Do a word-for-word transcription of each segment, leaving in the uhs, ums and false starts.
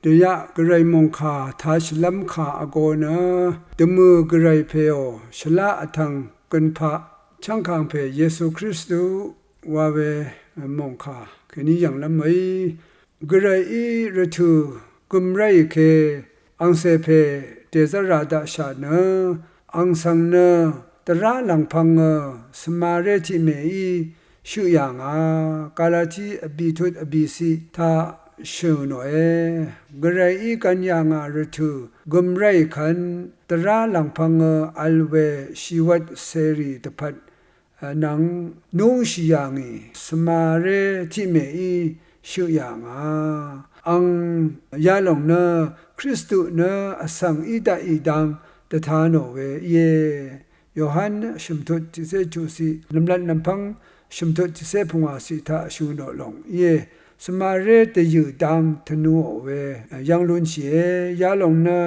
Dvyaq Gvray mòngkà tashìlv́m kà vgō nø, dvmø̀ Gvray pèò shvlá vtv̀ng gønpaq chv́ngkàngpè Yesu Kristu wa we mòngkà kèní yv̀nglv́m í. Gvrayí rvtø̀ gøm ráì ke angcè pè dèzv́ra daqshà nø, ang svng nø dvrá lv̀ngpv̄ngø svmaré tiqmèí shøq yà ngà. Galati vbìtut vbìciq taq shø̀ nòe. Gvrayí gv̄n yà ngà rvtø̀ gøm ráì kvn dvrá lv̀ngpv̄ngø vl we shìwvt cèrì dvpvt nvng núngshì yà ngì svmaré tiqmèí shøq yà ngà. Ang yalòng nø Kristu nø vsvng í daqì dang dvta nò we íe. Yohan shø̀mtut tiqcé chuqciq, nv̀mlat nv̀mpv́ng shø̀mtut tiqcé pungwàciq taq shø̀ nò lòng íe. Svmaré dvyø̀ dang tvnuò we yv́ng lúnshìe. Yalòng nø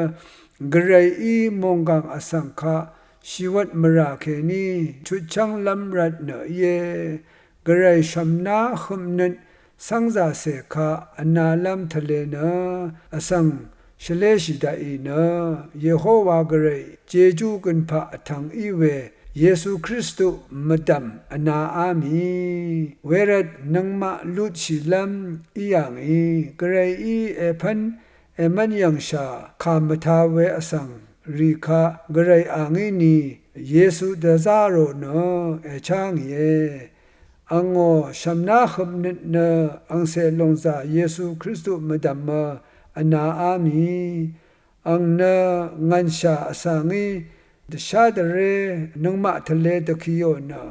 Gvrayí mònggàng vsvng kaq shìwvt mvrà kèní chutchv́nglv́m rvt nø íe. Gvray shv̀mná høpnøt cv́ngzàcè kaq vnalv́m tvle nø vsvng shvléshì daqì nø, Yehowa Gvray jejú gønpaq vtv̀ng í we Yesu Kristu mvdv̀m vnaá mì. Wervt nøngmaq lutshìlv́m í yà ngì, Gvrayí èpv́n èmv́n yv̀ngshà kà mvta we vsvng rì kaq Gvray a ngí ni Yesu dvzá rò nø èchá ngìe. Angò shv̀mná høpnøt nø angcè lòngzà Yesu Kristu mvdv̀mø vnaá mì. Ang nø ngv̀nshà vsa ngí dvshá dvré nøngmaq tvle dvkiò nø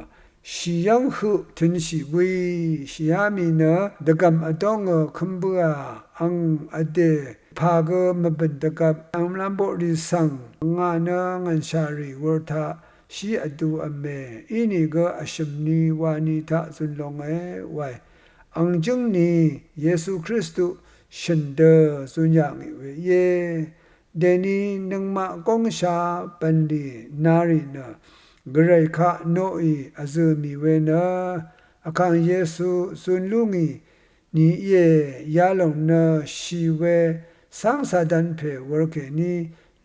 shì yv́ng høq tø̄nshì bǿì. Shìá mì nø dvgv̀m vdóngø kǿm bǿà. Ang vdè pà gø mvbø̀n dvgvp angmvlv́m boqrì svng ngà nø ngv̀nshà rì wur taq shí vdu vmè, inìgø vshø̀m ni wa ni taq zun longe wae. Ang jǿng ni Yesu Kristu shø̀n dø zun yà ngì we íe. Dèni nøngmaq góngsha bv̀nlì narì nø Gvray kaq noqì vzø̀ mì we nø Vkàng Yesu zun lú ngì ni íe. Yalòng nø shì we cáng Satan pè wur kèní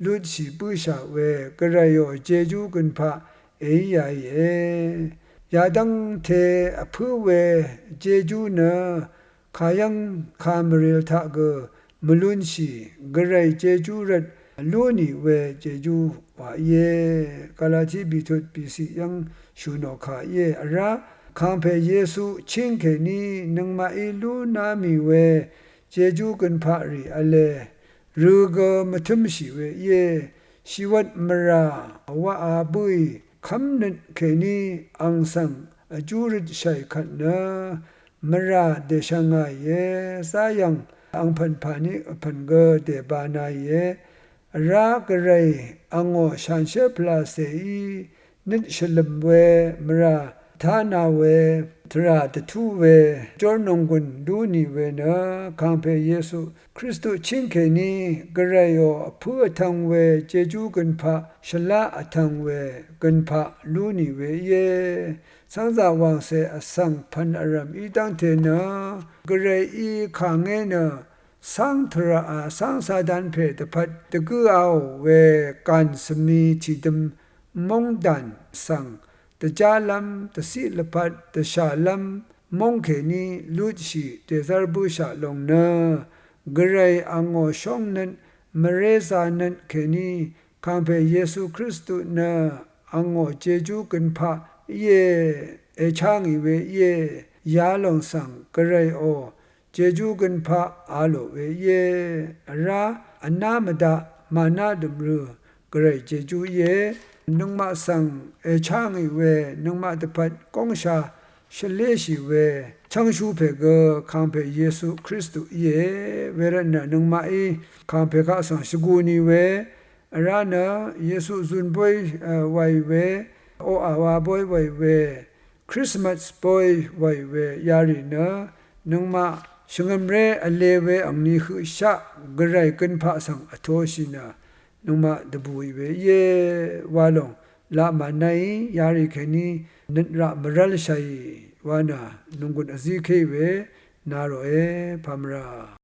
lutshì bǿshà we Gvrayò jejú gønpaq èí yaìe. Yadv́ngte vpǿ we jejú nø kàyv́ng kàmvril taq gø mvlunshì Gvray jejú rvt lú nì we jejú wa íe. Galati bìtut bìciq yv́ng shø̀ nò kà íe. Vrá kàngpè Yesu chíng kèní nøngmaqí lú ná mì we jejú gønpaq rì v̄le rø gø mvtǿmshì we íe. Shìwvt mvrà waqà bǿì kv́mnøt kèní ang svng vjú røtshàì kvt nø mvrà dèshvngàìe. Záyv̀ng angpv̀n pàní vpv̀n gø dèbanaìe. Vrá Gvray angò shanshér pvlàcèí nøt shvlø̀m we mvrà tánā we tvrà dvtú we jórnònggùn lú nì we nø kàngpè Yesu Kristu chíng kèní Gvrayò vpǿ vtv̄ng we jejú gønpaq shvlá vtv̄ng we gønpaq lú nì we íe. Cv́ngzà wàngcè vsvng pv̀n vrv̀m í dv́ngte nø Gvrayí kàngé nø cáng tvrà, a, cáng Satan pè dvpvt dvgǿaò we gàn svmi tìdøm móngdàn svng dvjálv́m, dvciq lvpat, dvshàlv́m móng kèní lutshì dèzv́r bǿshaq lòng nø Gvray angò shóngnøt mvrézānøt kèní kàngpè Yesu Kristu nø angò jejú gønpaq íe, èchá ngì we íe. Yalòng svng Gvrayò jejú gønpaq a lò we íe. Vrá vná mvdaq màná dø̀mrø Gvray jejú íe. Nøngmaq svng èchá ngì we nøngmaq dvpvt góngsha shvléshì we chv́ngshú pè gø kàngpè Yesu Kristu íe. Wervtnø nøngmaqí kàngpè kaq svng shvgu ni we vrá nø Yesu zun bóy, e, wàì we, oqà wa bóy wàì we, Krismas bóy wàì we yarì nø nøngmaq shvngø̀mré vle we angni høqshaq Gvray gønpaq svng vtōshì nø nøngmaq dvbùì we íe wa lòng laq mànaí yarì kèní nøt raq mvrv́lshàì wa nø nònggùn vzíkéì we na ròe pamvra.